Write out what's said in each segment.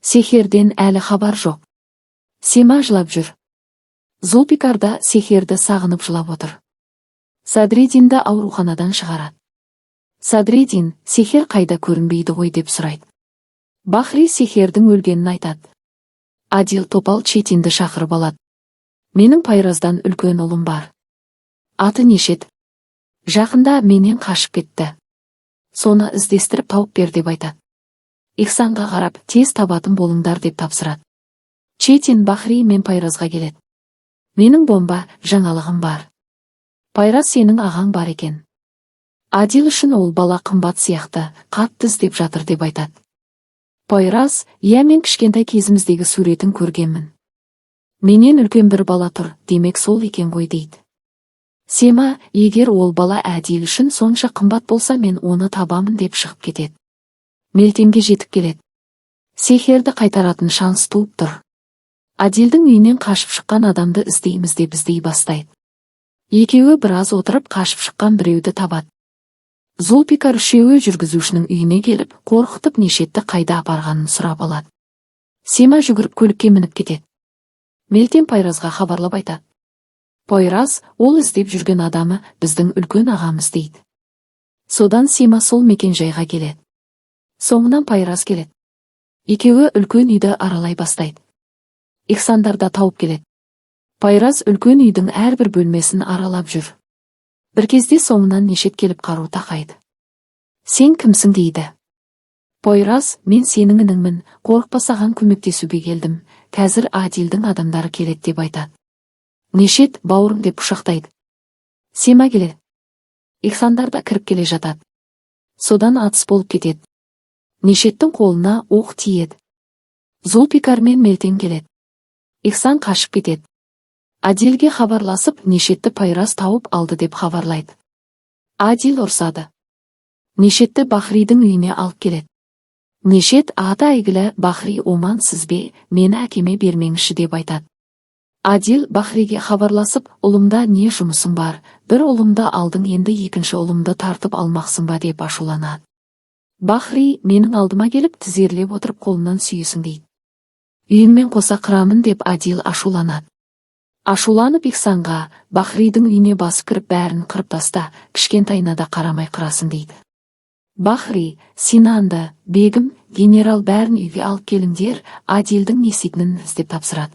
Сехерден әлі хабар жоқ. Сема жылап жүр. Зулпикар да Сехерді сағынып жылап отыр. Садридинді ауруханадан шығарады. Садридин: «Сехер қайда, көрінбейді ғой?» – деп сұрайды. Бахри Сехердің өлгенін айтады. Адил Топал Четинді шақырып алады. «Менің Пайраздан үлкен ұлым бар. Аты Нешет. Жақында менен қашып кетті. Соны іздестіріп тауып бер», – деп айтады. Ихсанға қарап, «Тез табатын болыңдар», – деп тапсырады. Четин Бахри мен Пайразға келеді. «Менің бомба жаңалығым бар. Пайраз, сенің ағаң бар екен. Адил үшін ол бала қымбат сияқты, қатты іздеп жатыр», – деп айтады. Пайраз: «Иә, мен кішкентай кезіміздегі суретін көргенмін. Менен үлкен бір бала тұр, демек, сол екен ғой», – дейді. Сема: «Егер ол бала Әдил үшін сонша қымбат болса, мен оны табамын», – деп шығып кетеді. Мелтемге жетіп келеді. Сехерді қайтаратын шанс туып тұр. Адилдің үйінен қашып шыққан адамды іздейміз деп іздей бастайды. Екеуі біраз отырып, қашып шыққан біреуді табады. Зулпикар үшеуі жүргізушінің үйіне келіп, қорқытып, Нешетті қайда апарғанын сұрап алады. Сема жүгіріп көлікке мініп кетеді. Мелтем Пайразға хабарлап айтады. Пайраз: «Ол іздеп жүрген адамы біздің үлкен ағамыз», – дейді. Содан Сема сол мекен жайға келеді. Соңынан Пайраз келеді. Екеуі үлкен үйді аралай бастайды. Ихсандар да тауып келеді. Пайраз үлкен үйдің әрбір бөлмесін аралап жүр. Бір кезде соңынан Нешет келіп, қару тақайды. «Сен кімсің?» – дейді. Пайраз: «Мен сенің ініңмін, қорықпа, саған көмектесуге келдім. Қазір Адилдің адамдары келеді», – деп айтады. Нешет: «Бауырым», – деп құшақтайды. Сема келеді. Ихсандар да кіріп келе жатады. Содан атыс болып кетеді. Нешеттің қолына оқ тиеді. Зулпикар мен Мелтем келеді. Ихсан қашып кетеді. Адилге хабарласып, Нешетті Пайраз тауып алды деп хабарлайды. Адил ұрсады. Нешетті Бахридің үйіне алып келеді. Нешет: «Аты әйгілі Бахри омансыз бе? Мені әкеме бермеңізші», – деп айтады. Адил Бахриге хабарласып: «Ұлымда не жұмысың бар? Бір ұлымды алдың, енді екінші ұлымды тартып алмақсың ба?» – деп ашуланады. Бахри: «Менің алдыма келіп, тізерлеп отырып, қолымнан сүйесің», – дейді. «Үйіңмен қоса қырамын», – деп Адил ашуланады. Ашуланып, Ихсанға: «Бахридің үйіне басып кіріп, бәрін қырып таста, кішкентайына да қарамай қырасың», – дейді. Бахри Синанды, Бегім, генерал, бәрін үйге алып келіңдер, Адилдің не істейтінін іздеп тапсырады.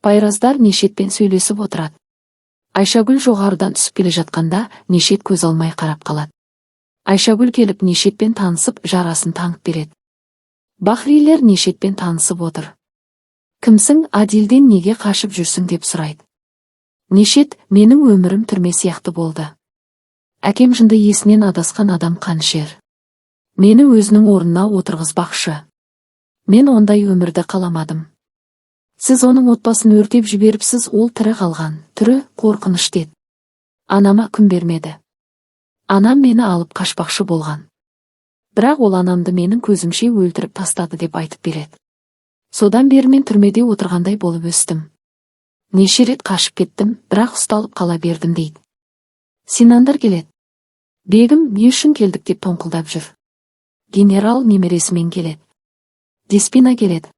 Пайраздар Нешетпен сөйлесіп отырады. Айшагүл жоғарыдан түсіп келе жатқанда, Нешет көз алмай қарап қалады. Айшагүл келіп, Нешетпен танысып, жарасын таңып береді. Бахрилер Нешетпен танысып отыр. «Кімсің, Адилден неге қашып жүрсің?» – деп сұрайды. Нешет: «Менің өмірім түрме сияқты болды. Әкем жынды, есінен адасқан адам, қанішер. Мені өзінің орнына отырғызбақшы. Мен ондай өмірді қаламадым. Сіз оның отбасын өртеп жіберіпсіз, ол тірі қалған, түрі қорқыныш деді. Анама күн бермеді. Анам мені алып қашпақшы болған. Бірақ ол анамды менің көзімше өлтіріп тастады», – деп айтып береді. «Содан бері мен түрмеде отырғандай болып өстім. Неше рет қашып кеттім, бірақ ұсталып қала бердім», – дейді. Синандар келеді. «Бегім, не үшін келдік?» – деп тоңқылдап жүр. Генерал немересімен келеді. Деспина келеді.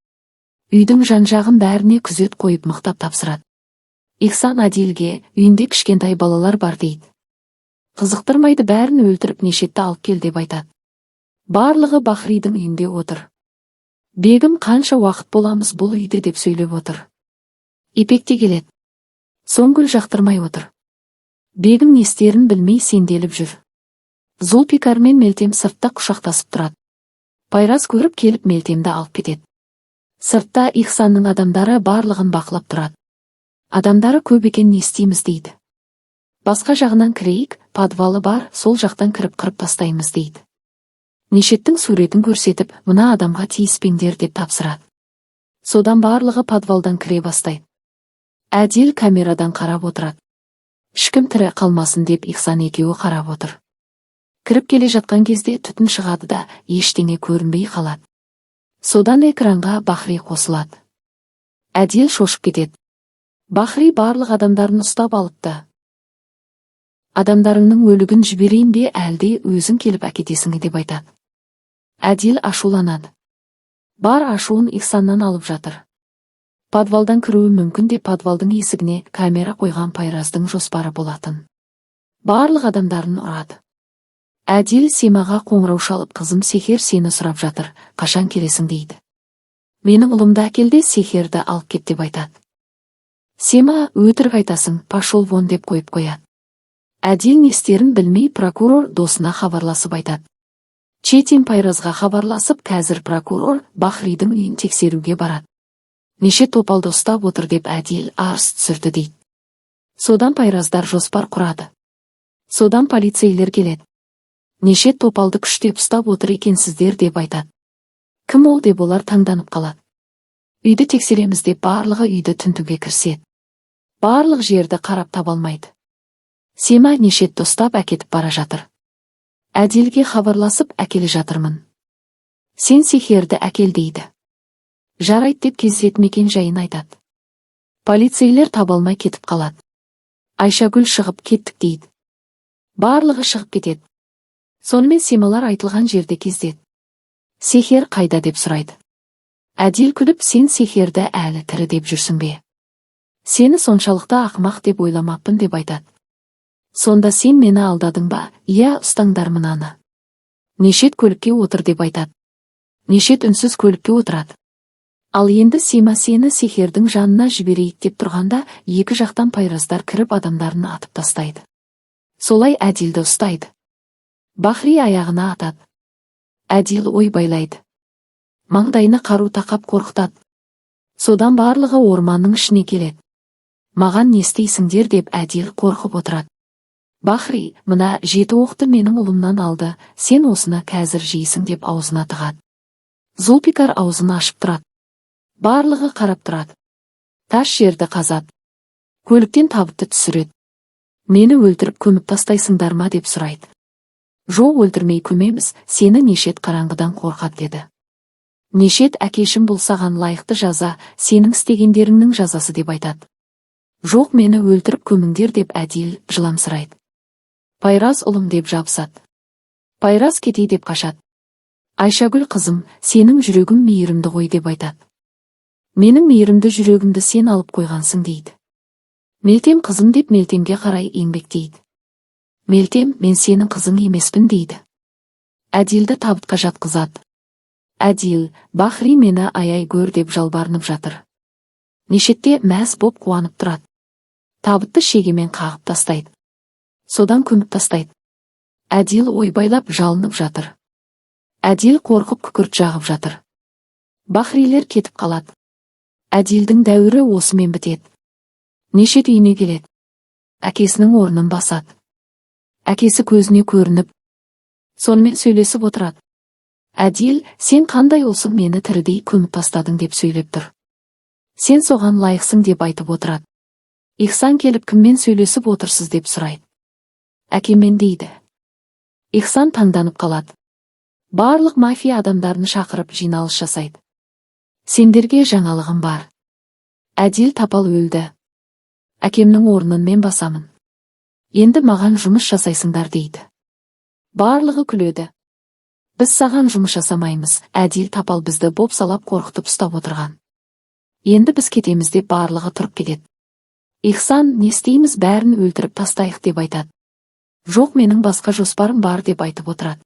Үйдің жан-жағын бәріне күзет қойып, мықтап тапсырады. Ихсан Адилге: «Үйінде кішкентай балалар бар», – дейді. «Қызықтырмайды, бәрін өлтіріп, Нешетті алып кел», – деп айтады. Барлығы Бахридің үйінде отыр. «Бегім, қанша уақыт боламыз бұл үйде?» – деп сөйлеп отыр. Ипек те келеді. Соңгүл жақтырмай отыр. Бегім не істерін білмей сенделіп жүр. Зулпикар мен Мелтем сыртта құшақтасып тұрады. Пайраз көріп келіп, Мелтемді алып кетеді. Сыртта Ихсанның адамдары барлығын бақылап тұрады. «Адамдары көп екен, не істейміз?» – дейді. «Басқа жағынан кірейік, подвалы бар, сол жақтан кіріп, қырып тастаймыз», – дейді. Нешеттің суретін көрсетіп, «Мына адамға тиіспеңдер», – деп тапсырады. Содан барлығы подвалдан кіре бастайды. Әдил камерадан қарап отырады. Ешкім тірі қалмасын деп Ихсан екеуі қарап отыр. Кіріп келе жатқан кезде түтін шығады да, ештеңе көрінбей қалады. Содан экранға Бахри қосылады. Әдил шошып кетеді. «Бахри барлық адамдарын ұстап алыпты. Адамдарыңның өлігін жіберейін бе, әлде өзің келіп әкетесің?» – деп айтады. Әдил ашуланады. Бар ашуын Ихсаннан алып жатыр. Подвалдан кіруі мүмкін деп подвалдың есігіне камера қойған Пайраздың жоспары болатын. Барлық адамдарын ұрады. Әдил Семаға қоңырау шалып, қызым Сехер сені сұрап жатыр, қашан келесің дейді. Менің ұлымды әкел де Сехерді алып кет деп айтады. Сема өтірік айтасың, пошел вон деп қойып қояды. Әдил не істерін білмей прокурор досына хабарласып айтады. Четин Пайразға хабарласып, қазір прокурор Бахридің үйін тексеруге барады. Неше топалды ұстап отыр деп Әдил арыз түсірді дейді. Содан Пайраздар жоспар құрады. Содан полицейлер келеді. Неше топалды күштеп ұстап отыр екенсіздер деп айтады. Кім ол деп олар таңданып қалады. Үйді тексереміз деп барлығы үйді тінтуге кіріседі. Барлық жерді қарап таба алмайды. Сема Нешетті ұстап әкетіп бара жатыр. Әдилге хабарласып, әкеле жатырмын. Сен Сехерді әкел дейді. Жарайды деп кездесетін мекен жайын айтады. Полицейлер таба алмай кетіп қалады. Айшагүл шығып кеттік дейді. Барлығы шығып кетеді. Сонымен Семалар айтылған жерде кездеді. Сехер қайда деп сұрайды. Әдил күліп, сен Сехерді әлі тірі деп жүрсің бе? Сені соншалықты ақымақ деп ойламаппын деп айтады. Сонда сен мені алдадың ба? Иә, ұстаңдар мынаны. Нешет көлікке отыр деп айтады. Нешет үнсіз көлікке отырады. Ал енді Сема сені Сехердің жанына жіберейік деп тұрғанда, екі жақтан Пайраздар кіріп адамдарын атып тастайды. Солай Әдилді ұстайды. Бахри аяғына атады. Әдил ойбайлайды. Маңдайына қару тақап қорқытады. Содан барлығы орманның ішіне келеді. Маған не істейсіңдер деп Әдил қорқып отырады. Бахри, мына жеті оқты менің ұлымнан алды, сен осыны қазір жейсің деп аузына тығады. Зулпикар аузын ашып тұрады. Барлығы қарап тұрады. Тас жерді қазады. Көліктен табытты түсіреді. Мені өлтіріп көміп тастайсыңдар ма деп сұрайды. Жоқ, өлтірмей көмеміз, сені Нешет қараңғыдан қорқады деді. Нешет әкешім, бұл саған лайықты жаза, сенің істегендеріңнің жазасы деп айтады. Жоқ, мені өлтіріп көміңдер деп Әдил жыламсырайды. Пайраз ұлым деп жабысады. Пайраз кетей деп қашады. Айшагүл қызым, сенің жүрегің мейірімді ғой деп айтады. Менің мейірімді жүрегімді сен алып қойғансың дейді. Мелтем қызым деп Мелтемге қарай еңбектейді. Мелтем, мен сенің қызың емеспін дейді. Әдилді табытқа жатқызады. Әдил, Бахри мені аяй гөр деп жалбарынып жатыр. Нешетте мәз боп қуанып тұрады. Табытты шегемен қағып тастайды. Содан көміп тастайды. Әдил ойбайлап жалынып жатыр. Әдил қорқып күкірт жағып жатыр. Бахрилер кетіп қалады. Әдилдің дәуірі осымен бітеді. Нешет үйіне келеді. Әкесінің орнын басады. Әкесі көзіне көрініп, сонымен сөйлесіп отырады. Әдил, сен қандай ұлсың, мені тірідей көміп тастадың деп сөйлеп тұр. Сен соған лайықсың деп айтып отырады. Ихсан келіп кіммен сөйлесіп отырсыз деп сұрайды. Әкеммен дейді. Ихсан таңданып қалады. Барлық мафия адамдарын шақырып жиналыс жасайды. Сендерге жаңалығым бар. Әдил тапал өлді. Әкемнің орнын мен басамын. Енді маған жұмыс жасайсыңдар дейді. Барлығы күледі. Біз саған жұмыс жасамаймыз, Әдил тапал бізді бопсалап қорқытып ұстап отырған. Енді біз кетеміз деп барлығы тұрып кетеді. Ихсан, не істейміз, бәрін өлтіріп тастайық деп айтады. Жоқ, менің басқа жоспарым бар деп айтып отырады.